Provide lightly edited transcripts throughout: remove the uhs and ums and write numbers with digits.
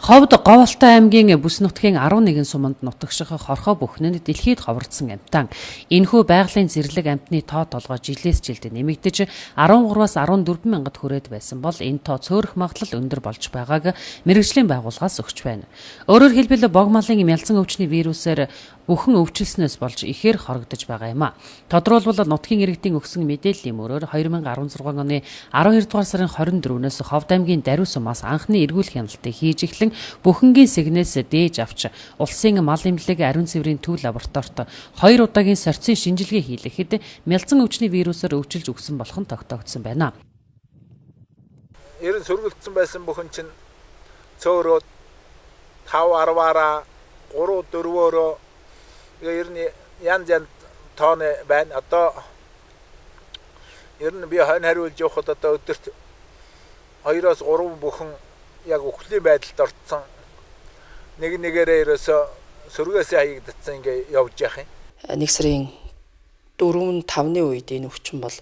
Ховд Говьалтай аймгийн бүс нутгийн 11 суманд нутагших хорхой бүхэн нь дэлхийд ховордсон амьтан. Энэхүү байгалийн зэрлэг амьтны тоо толгой жилээс жилд нэмэгдэж 13-аас 14 мянгад хүрээд байсан бол энэ тоо цөөрөх магадлал өндөр болж байгааг мэргэжлийн байгууллагаас өгч байна. Өөрөөр хэлбэл, бог малын мялзан өвчний вирусээр бүхэн өвчлснөөс болж ихээр хорогдож байгаа юм а. Тодорхойлбол, нутгийн иргэдийн өгсөн мэдээллийн мөрөөр 2016 оны 12 дугаар сарын 24-өөс Ховд аймгийн Даруй сумаас анхны эргүүл хяналтыг хийж эхлэн бүхэнгийн сэгнээс дээж авч улсын мал эмнэлэг ариун цэврийн төв лабораторид хоёр удаагийн сорьцын шинжилгээ хийлгэхэд мялзан өвчний вирусаар өвчилж үхсэн болох нь тогтоогдсон байна. Ер нь сөргөлдсөн байсан бүхэн чинь цөөрөөд 5 10-аараа, 3 4-өөрөө ер нь янз янз тооны байна. Одоо ер нь би хонь хариулж явахад одоо өдөрт 2-оос 3 бүхэн яг үхлийн байдалд орцсон. Нэг нэгээрээ ерөөсөө сөргөөсөө хаягдцсан ингээ явж явах юм. 1 сарын 4 5-ны үед энэ өвчин бол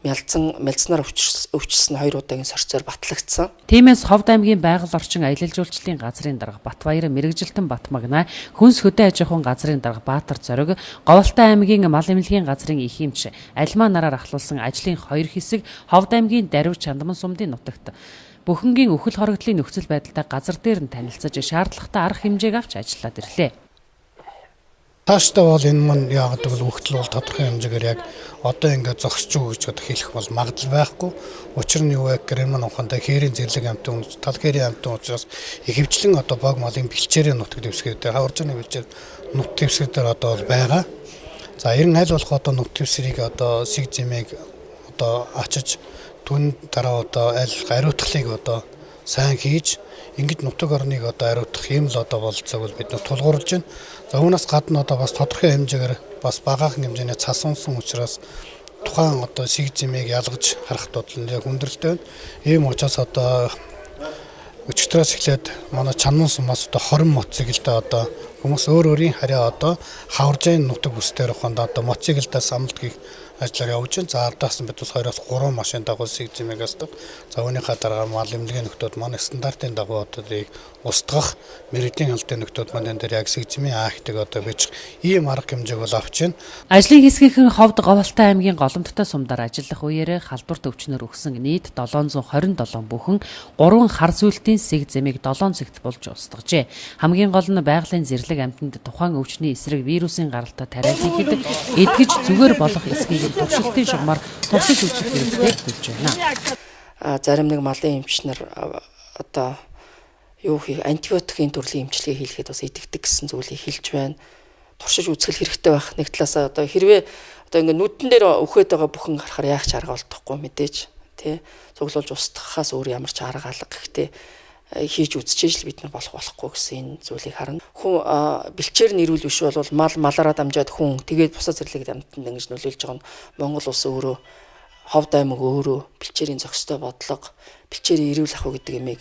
мялзанаар өвчсөн хоёр удаагийн сорьцоор батлагдсан. Тиймээс Ховд аймгийн байгаль орчин аялал жуулчлалын газрын дарга Батбаяр, мэргэжилтэн Батмагнаа, хүнс хөдөө аж ахуйн газрын дарга Баатар Зориг, Говьалтай аймгийн мал эмнэлгийн газрын их эмч Альмаа нараар ахлуулсан ажлын хоёр хэсэг Ховд аймгийн Даруй, Чандман сумдын нутагт бүхэнгийн үхэл хорогдлын нөхцөл байдалтай газар дээр нь танилцаж, шаардлагатай арга хэмжээг авч ажиллаад ирлээ. Цаашдаа бол энэ маань яагаад гэвэл үхтэл бол тодорхой хэмжээгээр яг одоо ингээд зогсож өгч гэж одоо хэлэх бол магадлал байхгүй. Учир нь юу вэ гэхээр энэ маань ухаантай хээрийн зэрлэг амьтан, тал хээрийн амьтан учраас ихэвчлэн одоо бог малын бэлчээрийн нутаг дэвсгэр дээр, хаваржааны бэлчээр нутаг дэвсгэр дээр одоо бол байгаа. За, ер нь аль болох одоо нутаг дэвсгэрийг одоо сэг зэмээг одоо ачиж, түн дараа одоо аль ариутгалыг одоо сайн хийж, ингэж нутаг орныг одоо ариутгах юм л одоо бололцоог бол бид нар тулгуурлаж байна. За, үүнээс гадна одоо бас тодорхой хэмжээгээр бас багаахан хэмжээний цас унсан учраас тухайн одоо сэг зэмийг ялгаж харах дуудлал яг хүндрэлтэй байна. Ийм учраас одоо өчигдрөөс эхлээд манай Чанман сумаас одоо 20 мотоциклтэй одоо хүмүүс өөр өөрийн харьяа одоо хаваржааны нутаг бүс дээр ухаанд одоо мотоциклдээ самлт хийх ажиллаар явж байна. За, ардаас нь бид бас 2-оос 3 машин дагуу сэг зэмийг устгах. За, үүнийхээ дараа мал эмнэлгийн нөхдүүд маань стандартын дагуу одоо устгах, мэргэжлийн хяналтын нөхдүүд маань энэ дээр яг сэг зэмийн актыг одоо бичих ийм арга хэмжээг бол авч байна. Ажлын хэсгийнхэн Ховд Говьалтай аймгийн Голомттой сумдаар ажиллах үеэрээ халдварт өвчнөр үхсэн нийт 727 бүхэн, 3 хар зүүлтийн сэг зэмийг 7 цэгт булж устгажээ. Хамгийн гол нь байгалийн зэрлэг амьтанд тухайн өвчний эсрэг вирусын гаралтай тариа хийхэд эдгэж зүгээр болох эсэхийг туршилтын шугамар туршиж үзэх хэрэгтэй хэлж байна. Зарим нэг малын эмч нар одоо юу хийх, антибиотикийн төрлийн эмчилгээ хийлгэхэд бас идэгдэг гэсэн зүйлийг хэлж байна. Туршиж үзэх хэрэгтэй байх. Нэг талаасаа одоо хэрвээ одоо ингээ нүдэн дээр үхээд байгаа бүхэн харахаар яах ч арга олдохгүй мэдээж, тий, цуглуулж устгахаас өөр ямар ч арга алга. Гэхдээ хийж үзчихэж л бид нар болох болохгүй гэсэн энэ зүйлийг харна. Хүн бэлчээр нь эрүүл биш бол мал малаараа дамжаад хүн, тэгээд бусад зэрлэг амьтанд ингэж нөлөөлж байгаа нь Монгол улс өөрөө, Ховд аймаг өөрөө бэлчээрийн зохистой бодлого, бэлчээрийн эрүүл ахуй гэдэг юмыг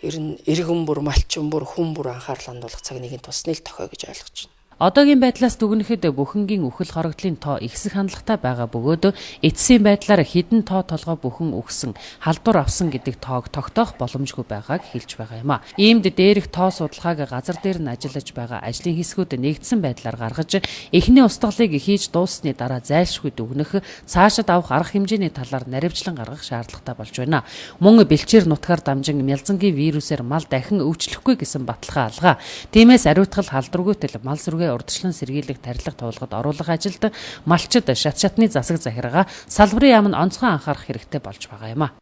ер нь иргэн бүр, малчин бүр, хүн бүр анхаарал хандуулах цаг нэгэн тусны л тохио гэж ойлгож байна. Одоогийн байдлаас дүгнэхэд бүхэнгийн үхэл хорогдлын тоо ихсэх хандлагатай байгаа бөгөөд эцсийн байдлаар хэдэн тоо толгой бүхэн үхсэн, халдвар авсан гэдэг тоог тогтоох боломжгүй байгааг хэлж байгаа юм а. Иймд дээрх тоо судалгааг газар дээр нь ажиллаж байгаа ажлын хэсгүүд нэгдсэн байдлаар гаргаж, эхний устгалыг хийж дууссаны дараа зайлшгүй дүгнэх, цаашид авах арга хэмжээний талаар наривчлан гаргах шаардлагатай болж байна. Мөн бэлчээр нутгаар дамжин мялзангийн вирусээр мал дахин өвчлөхгүй гэсэн баталгаа алга. Тиймээс ариутгал халдваргүйтэл мал сүргээ урьдчилан сэргийлэх тарилга туулгад оруулах ажилд малчид шат шатны засаг захиргаа, салбарын яам нь онцгой анхаарах хэрэгтэй болж байгаа юм а.